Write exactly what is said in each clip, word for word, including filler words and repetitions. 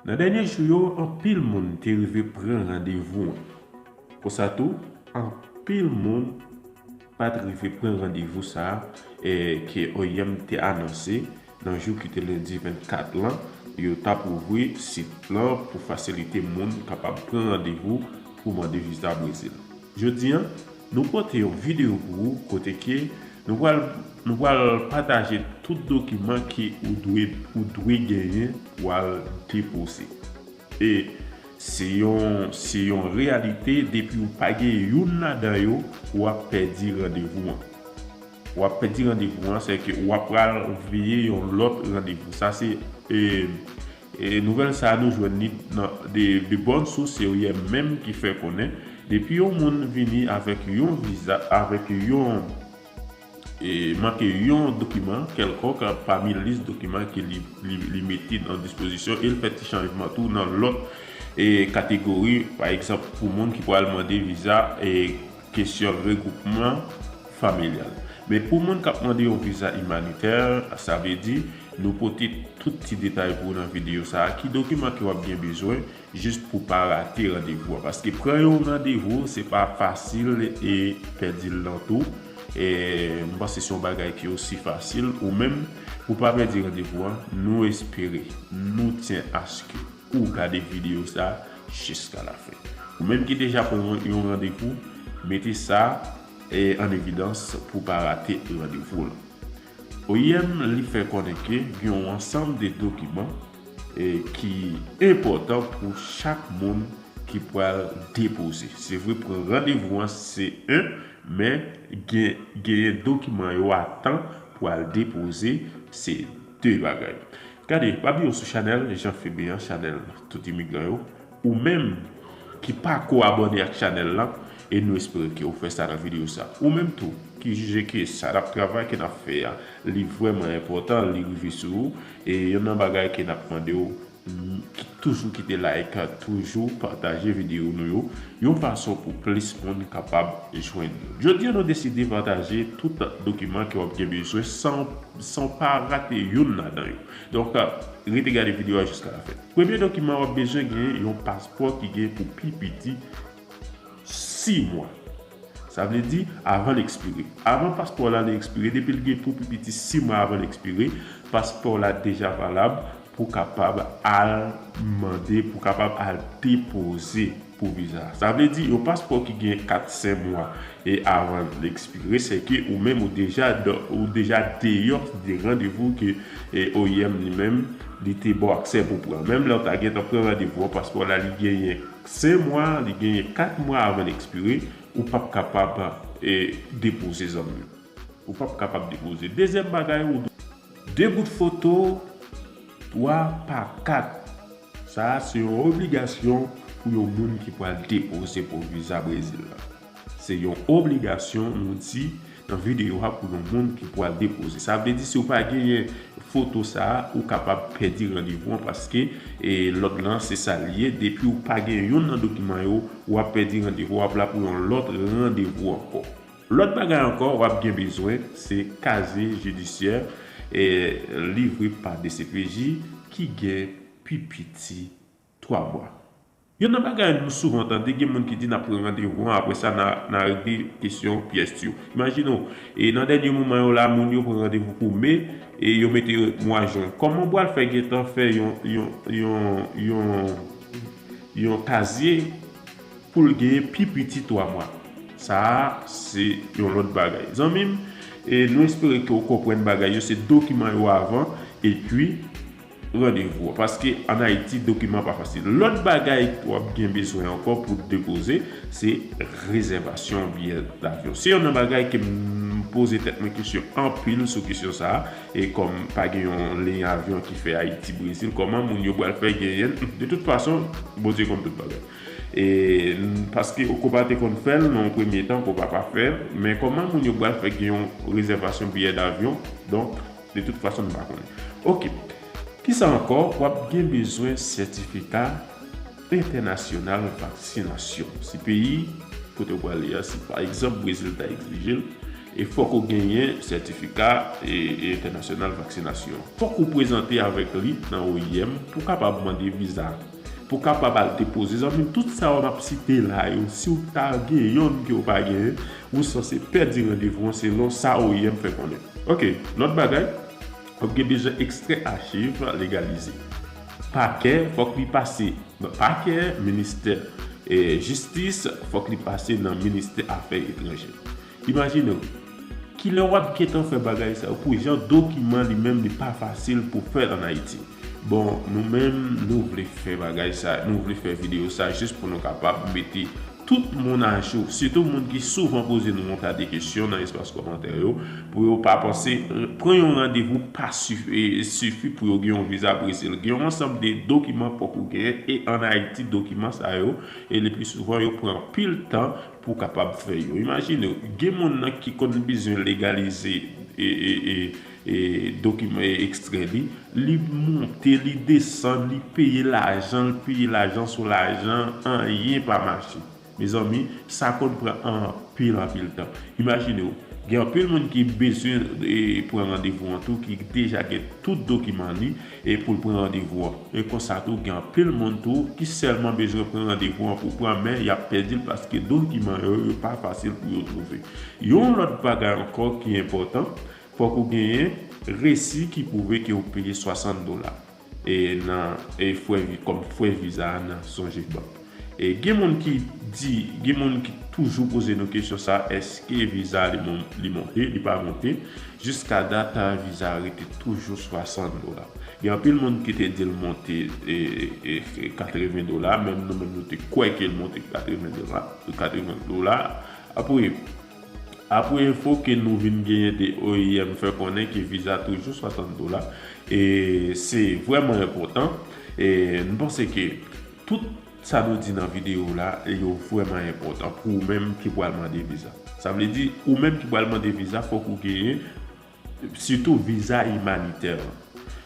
Nan dènye jou yo, anpil moun te rive pran randevou an. Konsa tou, anpil moun pa t rive pran randevou sa a, e, ke O I M te anonse nan jou ki te lendi vennkat lan, yo t ap ouvri sit lan pou fasilite moun kapab pran randevou pou mande viza Brezil. Jodi a, nou pote yon videyo pou ou kote ke nou pral, nou pral pataje tout dokiman ke ou dwe, ou dwe genyen pou al depoze. E se yon, se yon reyalite, depi ou pa gen youn ladan yo, w ap pèdi randevou an. W ap pèdi randevou an, sèke w ap pral veye yon lòt randevou. Sa se, e, e nouvèl sa a nou jwenn li nan de, de bòn sous, se O I M menm ki fè konnen. Depi yon moun vini avèk yon viza, avèk yon, e, manke yon dokiman kèlkòk pami lis dokiman ke li, li, li mete nan dispozisyon e l fè ti chanjman tou nan lòt, e, kategori, pa egzanp, pou moun ki pral mande viza, e, kesyon regwoupman familyal. Men pou moun k ap mande yon viza imanitè, sa vle di, nou pote tout ti detay pou ou nan videyo sa a, ki dokiman ke w ap gen bezwen, jis pou pa rate randevou an. Paske pran yon randevou, se pa fasil e pèdi l nan tou. E m panse se yon bagay ki osi fasil. Ou menm, pou pa pèdi randevou an, nou espere, nou tyen aske ou gade videyo sa a jiska lafen. Ou menm ki deja pran yon, yon randevou, mete sa, e, an evidans pou pa rate randevou lan. O I M li fè konnen ke gen yon ansanm de dokiman, e, ki enpòtan pou chak moun ki pral depoze. Se vre, pran randevou an se en, men gen, genyen dokiman yo a tan pou al depoze, se de bagay. Gade, pa bliye w sou chanèl Jean Febin an, chanèl tout imigran yo. Ou menm ki pako abòne ak chanèl lan, e nou espere ke w fè sa nan videyo sa. Ou menm tou, ki jije ke sa n ap travay, ke n ap fè a, li vrèman enpòtan, li rive sou ou, e yonn nan bagay ke n ap mande w, m, ki toujou kite like, toujou pataje videyo nou yo, yon fason pou plis moun kapab jwenn nou. Jodi a, nou deside pataje tout dokiman ke w ap gen bezwen san, san w pa rate youn ladan yo. Donk, rete gade videyo a jiska lafen. Premye dokiman w ap bezwen genyen yon paspò ki gen pou pi piti sis mwa. Sa vle di, avan l ekspire. Avan paspò w la li ekspire, depi l gen pou pi piti sis mwa avan l ekspire, paspò w la deja valab pou kapab al mande, pou kapab al depoze pou viza. Sa vle di, yon paspò ki gen kat, senk mwa e avan l ekspire, se ke ou menm ou deja, ou deja deyò de randevou ke, e, O I M li menm, li te ba w aksè pou pran. Menm lè w ta gentan pran randevou an, paspò w la li genyen senk mwa, li genyen kat mwa avan l ekspire, ou p ap kapab, e, depoze, zanmi. Ou p ap kapab depoze. Dezyèm bagay, ou de bout foto, twa pa kat. Sa a se yon obligasyon pou yon moun ki pral depoze pou viza Brezil la. Se yon obligasyon, nou di, nan videyo a pou yon moun ki pral depoze. Sa vle di, si w pa genyen foto sa a, ou kapab pèdi randevou an paske, e, lòd lan, se sa l ye. Depi w pa gen youn nan dokiman yo, w ap pèdi randevou, w ap la pou yon lòt randevou ankò. Lòt bagay ankò, w ap gen bezwen, se kazye jidisyè, e, livre pa D C P J ki gen pi piti twa mwa. Youn nan bagay nou souvan tande, gen moun ki di n ap pran randevou an, apre sa, n a, n a regle kesyon pyès yo. Imajine w, e nan dènye moman yo la, moun yo pran randevou pou me, e yo mete mwa jen. Kòman w pral fè gentan fè yon, yon, yon, yon, yon kazye pou l genyen pi piti twa mwa? Sa a, se yon lòt bagay. Zanmi m, e nou espere ke w konprann bagay yo, se dokiman yo avan, epi randevou an. Paske ann Ayiti, dokiman pa fasil. Lòt bagay w ap gen bezwen ankò pou depoze, se rezèvasyon biyè davyon. Se youn nan bagay ke m poze tèt mwen kesyon anpil sou kesyon sa a. E kòm pa gen yon liy avyon ki fè Ayiti Brezil, kòman moun yo pral fè genyen l? De tout fason, Bondye konn tout bagay. E, n-, paske ou pa te konn fè l nan yon premye tan, ou pa pa fè l, men kòman moun yo pral fè gen yon rezèvasyon biyè davyon? Donk, de tout fason, nou pa konnen. Oke. Kisa ankò? W ap gen bezwen sètifika entènasyonal vaksinasyon. Si peyi kote w prale a, si pa egzanp Brezil ta egzije l, E fòk ou genyen sètifika e, e entènasyonal vaksinasyon. Fòk ou prezante avèk li nan O I M pou kapab mande viza. Pou kapab al depoze, zanmi m, tout sa yo m ap site la yo, si w ta gen yonn ke w pa genyen, ou sanse pèdi randevou an selon sa O I M fè konnen. Ok, lòt bagay, w ap gen bezwen ekstrè achiv legalize. Pakè, fòk li pase nan pakè, ministè, eh, jistis, fòk li pase nan ministè afè etranjè. Imajine w, kilè w ap gentan fè bagay sa yo pou jan dokiman li menm li pa fasil pou fè ann Ayiti. Bon, nou menm, nou vle fè bagay sa, nou vle fè videyo sa jis pou nou kapab mete tout moun ajou, sitou moun ki souvan poze nou yon ta de kesyon nan espas kòmantè yo, pou yo pa panse, eh, pran yon randevou pa sifi, eh, sifi pou yo gen yon viza Brezil. Gen yon ansanm de dokiman fòk ou genyen, e ann Ayiti, dokiman sa yo, e le pli souvan, yo pran anpil tan pou kapab fè yo. Imajine w, gen moun nan ki konn bezwen legalize, e, e, e, e, dokiman, e, ekstrè li, li monte, li desann, li peye lajan, li peye lajan sou lajan, anyen pa mache. Mezanmi, sa konn pran anpil, anpil tan. Imajine w, gen anpil moun ki bezwen, e, pran randevou an tou, ki deja gen tout dokiman li, e, pou l pran randevou an. E konsa tou, gen anpil moun tou ki sèlman bezwen pran randevou an pou pran, men y ap pèdi l paske dokiman yo, yo pa fasil pou yo twouve. Yon lòt bagay ankò ki enpòtan, fòk ou genyen resi ki pwouve ke w peye swasant dola, e, nan, e, frè vi-, kòm frè viza a nan Songebank. E gen moun ki di, gen moun ki toujou poze nou kesyon sa, èske viza li mon-, li monte, li pa monte? Jiska dat, viza a rete toujou swasant dola. Gen anpil moun ki te di l monte, e, e, e katreven dola, menm nou menm nou te kwè ke l monte katreven dola, katreven dola. Apre, apre enfo ke nou vin genyen de O I M fè konnen ke viza toujou swasant dola, e se vrèman enpòtan. E m panse ke tout sa nou di nan videyo la, yo vrèman enpòtan pou ou menm ki pral mande viza. Sa vle di, ou menm ki pral mande viza, fòk ou genyen sitou viza imanitè an.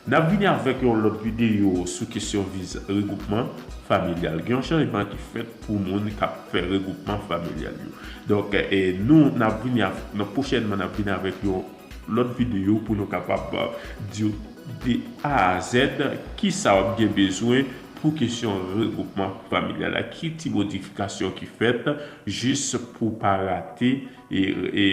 N ap vini avèk yon lòt videyo sou kesyon viza, regwoupman familyal. Gen yon chanjman ki fèt pou moun k ap fè regwoupman familyal yo. Donk, e, nou, n ap vini av-, nan pwochènman, n ap vini avèk yon lòt videyo pou nou kapab, e, di w de A a Z ki sa w ap gen bezwen pou kesyon regwoupman familyal la, ki ti modifikasyon ki fèt jis pou pa rate e, e,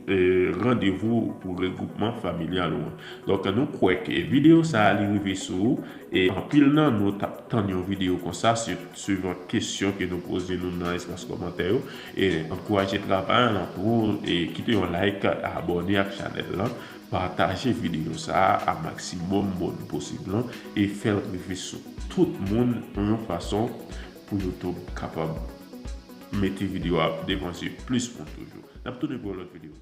e, randevou pou regwoupman familyal ou an. Donk, nou kwè ke videyo sa a, li rive sou ou, e anpil nan nou t ap tann yon videyo konsa, si-, suivan kesyon ke nou poze nou nan espas kòmantè yo, e ankouraje travay an tou, e kite yon like, abòne ak chanèl lan, pataje videyo sa a a maksimòm moun posib lan, e fè l rive sou tout moun yon fason pou YouTube kapab mete videyo a devan zye plis moun toujou. N ap tounen pou yon lòt videyo.